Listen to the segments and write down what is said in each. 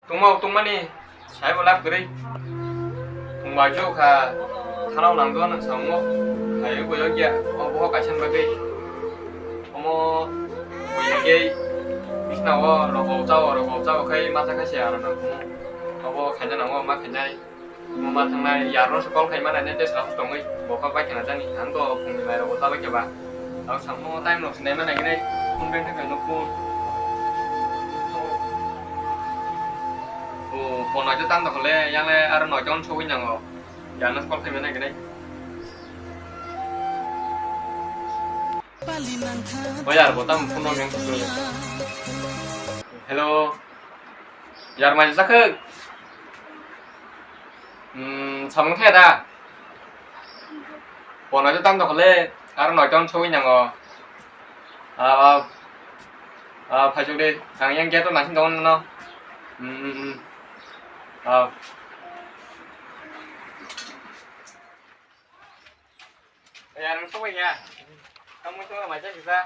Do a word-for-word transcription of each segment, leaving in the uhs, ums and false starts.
Tongma tongmani saibo lab kwrwi. Tongbai jokha thanao nangdo nang samungo. Hai boyo gya o boho kaisa bagwi. Omo buya gei bisna o rokol chao rokol chao khai masa khai se aro nang kumo. Obo khaina nango ma khainai. Omo ma thangnai yarno se call khai mana ne tesa tongwi boka bai khana jani ang to phungni mai rokol chabai khe ba. Ang samno time rok sinai mana gini phone beng thang no phone. O phone ajo tang dokhole yang le aro noi ton sogwi nango. Yang nas call khai mana gini. O yar bo tam phone no yang. Hello. Yar mai jakhuk. Hmm, samung thaya da. Phone ajo tang dokhole, aro noi ton sogwi nango. Ah, ah, ah, phaisok de, ang yang gate o naising tongo nono. Hmm, hmm, hmm. Ah. Ya, nang sokbai ya. Kamu itu macam kita.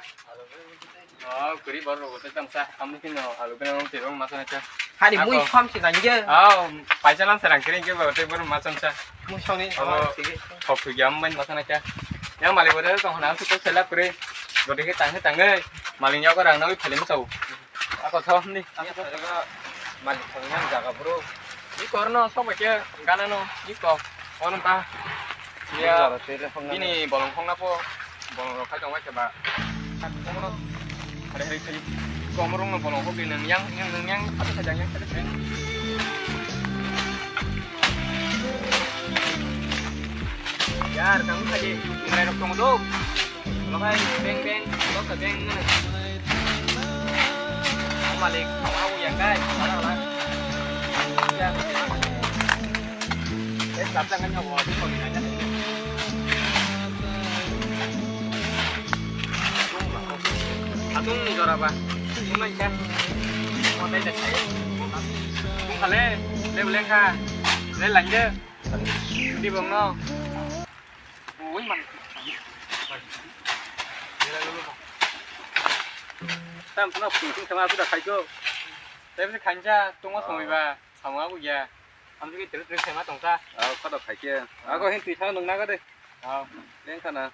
Oh, kuri baru rokok tetap sah. Kamu kino alu kena nong terong masa nacha. Hari Ako. Mui pam si tangge. Oh, paisa lan serang kering ke baru tebur macam sah. Mui song ni. Oh, oh, sige. Kok tu jam main masa nacha. Yang malik baru tong hana tu selap kuri. Gede ke tangge tangge. Maling jauh ke rang nawi film sau. Ako tho ni. Ni thaiga malik thangna jaga bro. Ni korno sok bai ke gana no ni ko. Ono ta. Ya. Ni jara tere phang. Ini bolong khong na po. Bolong rok khai tong bai ke ba. Hari hari khai. Komorong no bolong khok di nang yang yang nang yang apa saja yang saja. Yar kamu saja. Ngai rok tong do. Lo khai beng beng, lo khai beng ngai. Ang malik, ang au yang kai, mana mana. Ya. Eh, sab jangan nyawa, di kau ni aja. Atung ni jora ba. Tung nai ka. Mo dai dai kai. Tung khale, le le kha. Le lang je. Di bong no. Ui man. Tam no pung pung sama sudah khai ko. Tapi kanja tungma songwi ba sama aku ya. Am juga terus terus sama tongsa. Aw, kada khai ke. Aku hin twi thang nung naga de. Aw. Leng khana.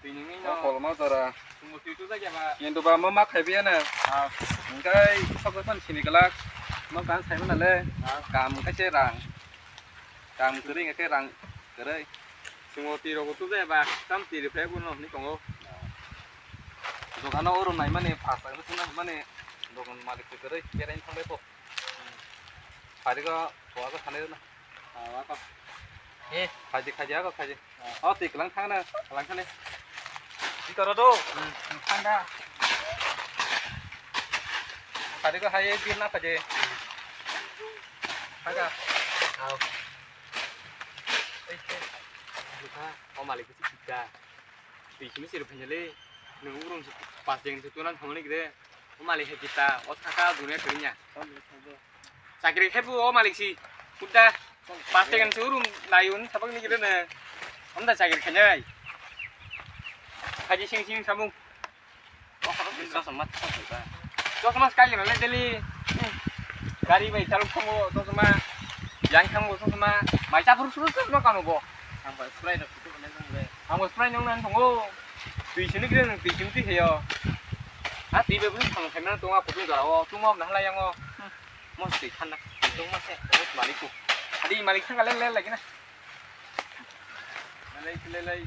Twi nung ni no. Kolma jora. Tungmo twi tu ja ba. Kintu ba ma ma khai biya na. Aw. Engkai sok pan sini kelak. Ma kan sai mana le. Aw. Kam ka che rang. Kam kering ke rang kering. Tungmo twi rok tu ja ba. Tam twi re phai bu no ni tongo. Dogano oro nai mani phasa tuna mani dogan malik khe kwrwi kerain thangbai po. Pharigo thoa ko thane na. Awa ko. He, khaji khaji ako khaji. O twi klang thang na. Klang thane. Di toro do. Thang da. Pharigo hai bil na khaji. Thaga. Aw. Ei, ei. Buka. O malik bisi kita. Twi simi sir phanyale. Nung urung pas jeng se tunan thangni gre. O malik hai kita. O saka dunia kerinya. Chakri khai bu o malik si. Kutta. Pas jeng se urung layun sabak ni gre ne. Amda chakri khanai. Haji sing sing samung. Chosma, chosma. Chosma sky gana le daily. Gari bai chalok thango chosma. Yang thango chosma. Mai chapur suru chosma kano bo. Ang bai spray da kutu kane nang le. Ang bai spray nang nan thango. Twi sini gre nang twi sini twi heyo. Ha twi be bun thang khaimana tonga kutung jara o. Tungma na hala yango. Mo twi khanna. Tungma se. Malik ku. Adi malik thang le le lagi na. Lelai, lelai.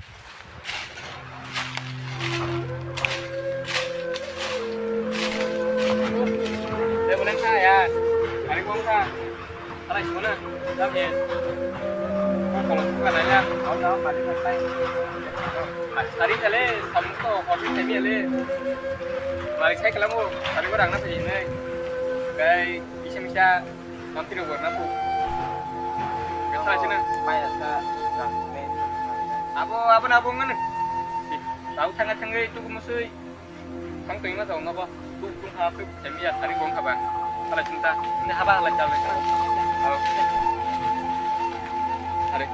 Lelai, boleh kah ya? Hari kong kah? Alai, semua na. Tapi, kau kalau suka nanya, kau tahu, mari santai. Hari kali, kamu tuh, kopi tadi ya, le. Mari saya kelamu, hari orang nasi ini. Kai, bisa bisa. Tam tiro gor na bu. Kesa sina. Maya sa rang ne. Abo, abo na bu ngana. Tau thanga thangwi tuku musui. Thang twi ma tau na ba. Tuk tuk ha tuk semi ya thari gong khaba. Hala chinta. Ini haba hala chal le. Alo. Are.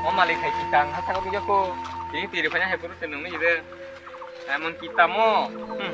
O malik hai kitang ha thang ko. Ini tiri phanya hai puru tenung ni ide. Emon kita mo. Hmm.